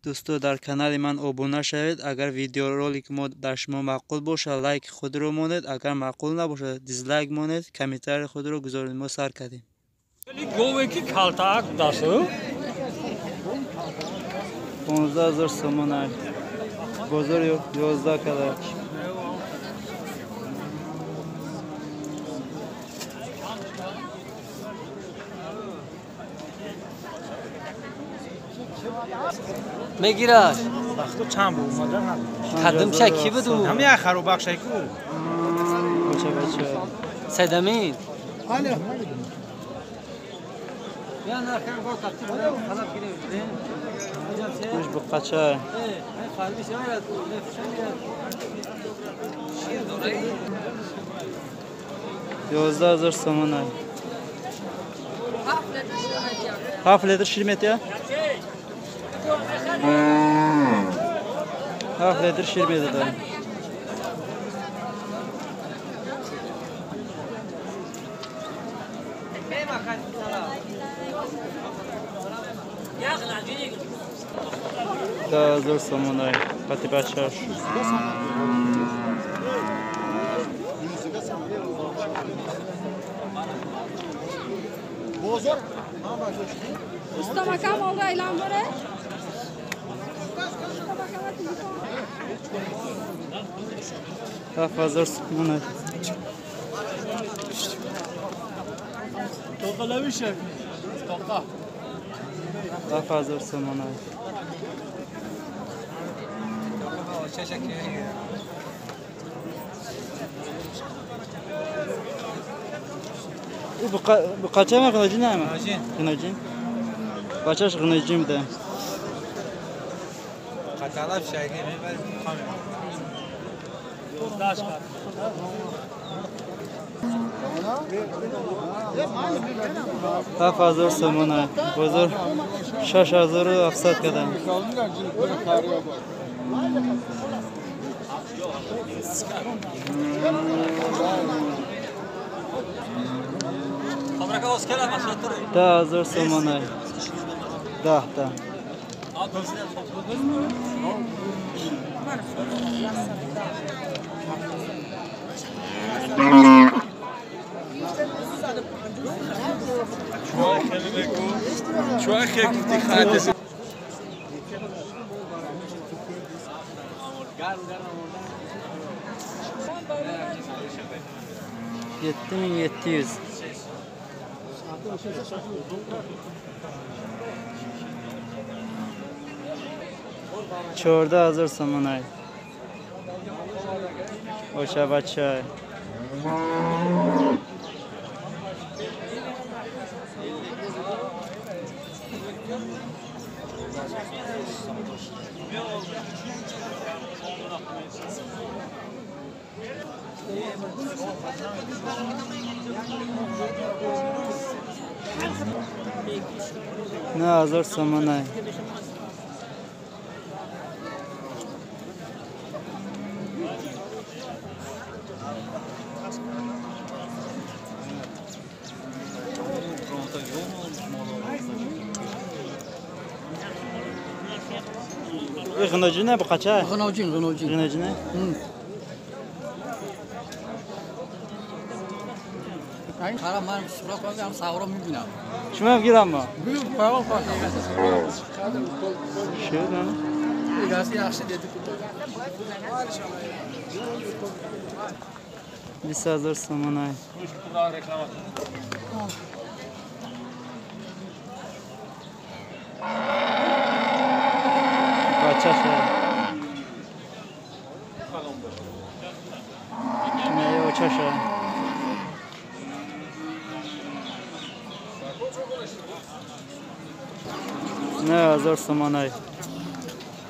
Дӯсто, дар канали ман обуна шавед. Агар видеоролики мо дар шумо маъқул бошад, лайк худро монед. Агар маъқул набошад, дизлайк монед, комментарий худро гузоред. Мо сар кардем. Гове ки калтаак дасу 15 000 сомон, бозор 11 када. Мегираш. Вақту чанд бу омада? Кадимша ки буду? Ҳами як харубахшай ку. Бача, бача. Сайдамин. Алё. Я нархан бо тақтир талаб гирем. Гӯш буқача. 11 000 сомон. 7 литр шир метия? 7 литр шир медода. 10 000 сомон қати бачаш. Ustam oldu aylan bore. 7000 сомон. 7000 сомон. Буқача ма ғиноҷин ама? Ғиноҷин. Бачаш ғиноҷин буда. Қаталаб шайги мебарем. 7000 сомон. Бозор 6700 кардам. 10 000 сомон. Даҳта. 7700. 14 000 сомон. Оша бача. 9000 сомон. Ғиноҷине буқача? Ғиноҷин, ғиноҷин. Ғиноҷине? Хара ман сурат ҳам савро мебинам. Шумо гирам ма? Шуд, Yaxshi dedi. 20 000 сомон. Бачаш. Не, очаша. 9000 сомон.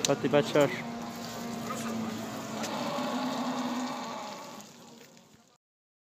Қати бачаш.